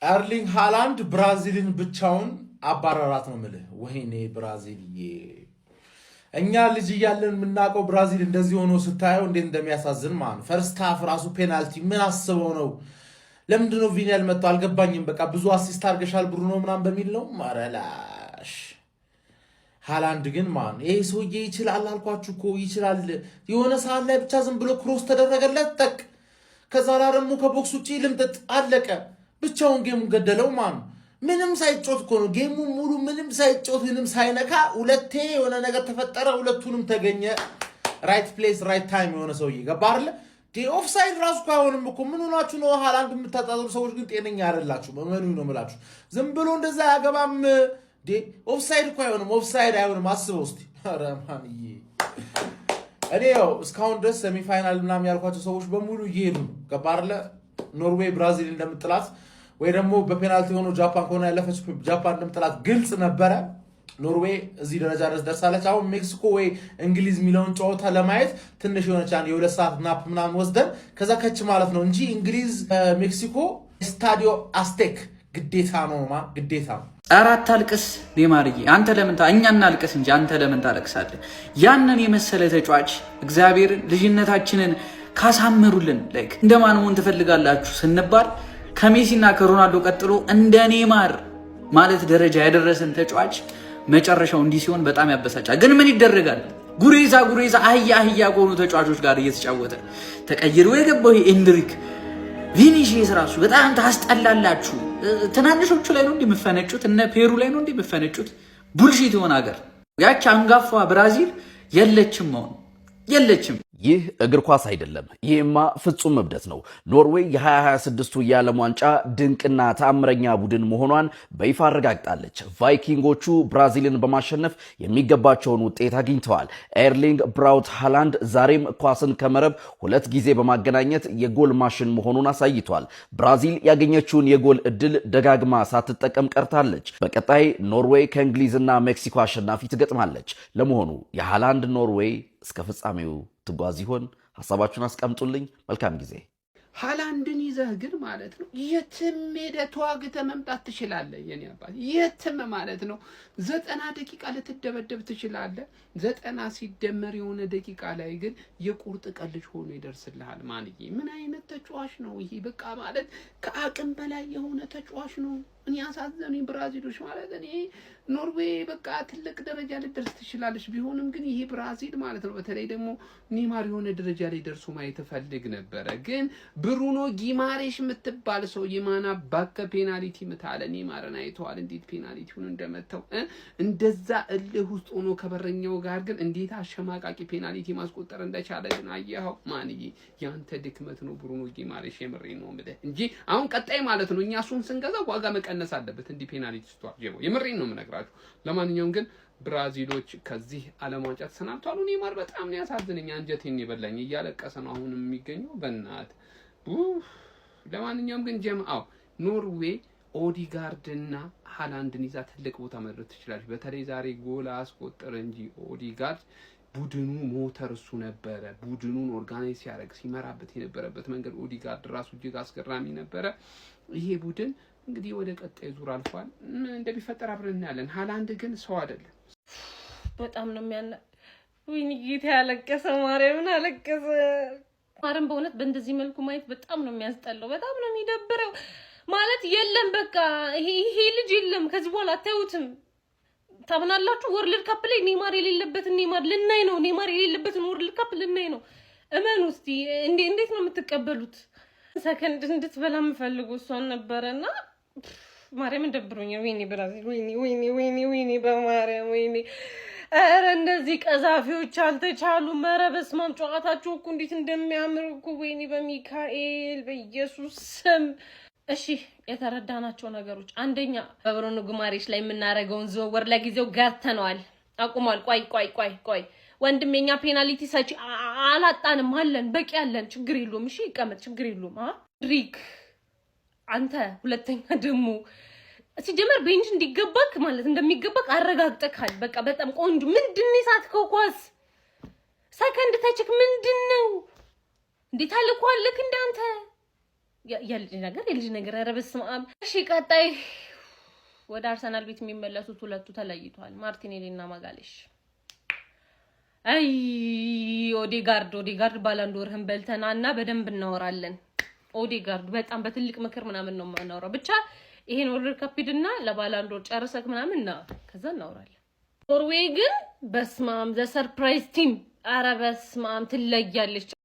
ኤርሊንግ ሃላንድ ብራዚልን ብቻውን አባረራት ነው ምልህ። ወይኔ ብራዚልዬ፣ እኛ ልጅ እያለን የምናውቀው ብራዚል እንደዚህ ሆኖ ስታየው እንዴት እንደሚያሳዝን ማለት ነው። First half ራሱ penalty ምን አስበው ነው? ለምንድን ነው ቪኒ ያልመጣው? አልገባኝም። በቃ ብዙ assist አድርገሻል ብሩኖ ምናምን በሚል ነው ማረላሽ። ሃላንድ ግን ማን ይሄ ሰውዬ ይችላል፣ አልኳችሁ እኮ ይችላል። የሆነ ሰዓት ላይ ብቻ ዝም ብሎ cross ተደረገለት ጠቅ፣ ከዛ ላይ ደግሞ ከ box ውጭ ልምጥጥ፣ አለቀ። ብቻውን game ኡን ገደለው። ማን ምንም ሳይጫወት እኮ ነው game ኡ ሙሉ ምንም ሳይጫወት ምንም ሳይነካ ሁለቴ የሆነ ነገር ተፈጠረ፣ ሁለቱንም ተገኘ። Right place, right time የሆነ ሰውዬ ገባ አይደለ? ኦፍሳይድ ራሱ እኮ አይሆንም እኮ። ምን ሆናችሁ ነው? ሃላንድ የምታጣጥሉ ሰዎች ግን ጤነኛ አይደላችሁ። እመኑኝ ነው የምላችሁ። ዝም ብሎ እንደዛ አያገባም። ኦፍሳይድ እኮ አይሆንም። ኦፍሳይድ አይሆንም። አስበው እስኪ። ኧረ ማንዬ፣ እኔ ያው እስካሁን ድረስ semi final ምናምን ያልኳቸው ሰዎች በሙሉ እየሄዱ ነው። ገባ አይደለ? ኖርዌይ ብራዚል እንደምጥላት ወይ ደግሞ በ penalty ሆኖ ጃፓን ከሆነ ያለፈች ጃፓን እንደምጥላት ግልጽ ነበረ። ኖርዌይ እዚህ ደረጃ ድረስ ደርሳለች። አሁን ሜክሲኮ ወይ እንግሊዝ የሚለውን ጨዋታ ለማየት ትንሽ የሆነች የ2 ሰዓት nap ምናምን ወስደን ከዛ ከች ማለት ነው እንጂ እንግሊዝ ሜክሲኮ ስታዲዮ አስቴክ ግዴታ ነው ማ ግዴታ ነው። ኧረ አታልቅስ ኔማርዬ፣ አንተ ለምን እኛ እናልቅስ እንጂ አንተ ለምን ታለቅሳለህ? ያንን የመሰለ ተጫዋች እግዚአብሔርን ልጅነታችንን ካሳመሩልን like እንደማን መሆን ትፈልጋላችሁ ስንባል ከሜሲና ከሮናልዶ ቀጥሎ እንደ ኔማር ማለት ደረጃ ያደረሰን ተጫዋች መጨረሻው እንዲህ ሲሆን በጣም ያበሳጫል። ግን ምን ይደረጋል? ጉሬዛ ጉሬዛ አህያ አህያ ከሆኑ ተጫዋቾች ጋር እየተጫወተ ተቀይሮ የገባው ይሄ ኤንድሪክ፣ ቪኒሺየስ ራሱ በጣም ታስጠላላችሁ። ትናንሾቹ ላይ ነው እንዲህ የምፈነጩት፣ እነ ፔሩ ላይ ነው እንዲህ የምፈነጩት። Bullshit የሆነ ሀገር ያች አንጋፋ ብራዚል የለችም፣ አሁን የለችም። ይህ እግር ኳስ አይደለም። ይህማ ፍጹም እብደት ነው። ኖርዌይ የ2026ቱ የዓለም ዋንጫ ድንቅና ተአምረኛ ቡድን መሆኗን በይፋ አረጋግጣለች። ቫይኪንጎቹ ብራዚልን በማሸነፍ የሚገባቸውን ውጤት አግኝተዋል። ኤርሊንግ ብራውት ሃላንድ ዛሬም ኳስን ከመረብ ሁለት ጊዜ በማገናኘት የጎል ማሽን መሆኑን አሳይቷል። ብራዚል ያገኘችውን የጎል እድል ደጋግማ ሳትጠቀም ቀርታለች። በቀጣይ ኖርዌይ ከእንግሊዝና ሜክሲኮ አሸናፊ ትገጥማለች። ለመሆኑ የሃላንድ ኖርዌይ እስከ ፍጻሜው ትጓዝ ይሆን? ሀሳባችሁን አስቀምጡልኝ። መልካም ጊዜ። ሃላንድን ይዘህ ግን ማለት ነው የትም ሄደህ ተዋግተህ መምጣት ትችላለህ። የኔ አባት የትም ማለት ነው 90 ደቂቃ ልትደበደብ ትችላለህ። 90 ሲደመር የሆነ ደቂቃ ላይ ግን የቁርጥ ቀን ልጅ ሆኖ ይደርስልሃል። ማንዬ ምን አይነት ተጫዋች ነው ይሄ? በቃ ማለት ከአቅም በላይ የሆነ ተጫዋች ነው። እኔ ያሳዘኑኝ ብራዚሎች ማለት እኔ ኖርዌይ በቃ ትልቅ ደረጃ ልደርስ ትችላለች። ቢሆንም ግን ይሄ ብራዚል ማለት ነው በተለይ ደግሞ ኔማር የሆነ ደረጃ ላይ ደርሶ ማየት እፈልግ ነበረ። ግን ብሩኖ ጊማሬሽ የምትባል ሰው የማና ባከ penalty ምታለ። ኔማርን አይተዋል እንዴት penalty ውን እንደመተው። እንደዛ እልህ ውስጥ ሆኖ ከበረኛው ጋር ግን እንዴት አሸማቃቂ penalty ማስቆጠር እንደቻለ ግን አየኸው። ማንዬ ያንተ ድክመት ነው ብሩኖ ጊማሬሽ፣ የምሬ ነው የምልህ እንጂ አሁን ቀጣይ ማለት ነው እኛ እሱን ስንገዛ ዋጋ መቀነስ አለበት። እንዲህ penalty ስቷል ጀቦ፣ የምሬን ነው የምነግራችሁ። ለማንኛውም ግን ብራዚሎች ከዚህ ዓለም ዋንጫ ተሰናብተዋል። ኔማር በጣም ነው ያሳዝነኝ፣ አንጀቴን የበላኝ፣ እያለቀሰ ነው አሁን የሚገኘው በእናት። ለማንኛውም ግን ጀምአው ኖርዌይ ኦዲጋርድና ሃላንድን ይዛ ትልቅ ቦታ መድረስ ትችላለች። በተለይ ዛሬ ጎል አስቆጠረ እንጂ ኦዲጋርድ ቡድኑ ሞተር እሱ ነበረ። ቡድኑን organize ሲያደርግ ሲመራበት የነበረበት መንገድ ኦዲጋርድ ራሱ እጅግ አስገራሚ ነበረ። ይሄ ቡድን እንግዲህ ወደ ቀጣይ ዙር አልፏል። ምን እንደሚፈጠር አብረን እናያለን። ሃላንድ ግን ሰው አይደለም። በጣም ነው የሚያና ወይኔ ጌታ ያለቀሰ፣ ማርያምን አለቀሰ። ማርያም በእውነት በእንደዚህ መልኩ ማየት በጣም ነው የሚያስጠላው፣ በጣም ነው የሚደብረው። ማለት የለም በቃ ይሄ ልጅ የለም፣ ከዚህ በኋላ አታዩትም። ታምናላችሁ? World Cup ላይ ኔማር የሌለበትን ኔማር ልናይ ነው። ኔማር የሌለበትን World Cup ልናይ ነው። እመኑ እስቲ። እንዴት ነው የምትቀበሉት? ሰከንድ እንድትበላ የምፈልጉ እሷን ነበረና ማርያምን ደብሮኛል። ወይኔ ብራዚል፣ ወይኔ ወይኔ ወይኔ ወይኔ በማርያም ወይኔ። ኧረ እንደዚህ ቀዛፊዎች አልተቻሉም። ኧረ በስመ አብ ጨዋታቸው እኮ እንዴት እንደሚያምር እኮ፣ ወይኔ በሚካኤል በኢየሱስ ስም። እሺ፣ የተረዳናቸው ነገሮች አንደኛ በብሩኖ ጉማሬሽ ላይ የምናደርገውን ዝውውር ለጊዜው ገርተነዋል፣ አቁሟል። ቆይ ቆይ ቆይ ቆይ ወንድም፣ የኛ penalty ሰጪ አላጣንም፣ አለን፣ በቂ አለን፣ ችግር የለውም። እሺ ይቀመጥ፣ ችግር የለውም። ድሪክ አንተ ሁለተኛ ደግሞ ሲጀመር bench እንዲገባክ ማለት እንደሚገባክ አረጋግጠካል። በቃ በጣም ቆንጆ። ምንድን ነው የሳትከው ኳስ? Second touch ክ ምንድን ነው እንዴ? ታልኳለክ እንዳንተ። የልጅ ነገር፣ የልጅ ነገር። ኧረ በስመ አብ። እሺ፣ ቀጣይ ወደ አርሰናል ቤት የሚመለሱት ሁለቱ ተለይተዋል፣ ማርቲኔሊ እና ማጋሌሽ። አይ ኦዴጋርድ፣ ኦዴጋርድ፣ ባላንዶርህን በልተና እና በደንብ እናወራለን። ኦዴጋርድ በጣም በትልቅ ምክር ምናምን ነው የማናወራው። ብቻ ይሄን World Cup ሂድና ለባላንዶር ጨርሰክ ምናምን እና ከዛ እናወራለን። ኖርዌይ ግን በስማም the surprise team፣ ኧረ በስማም ትለያለች።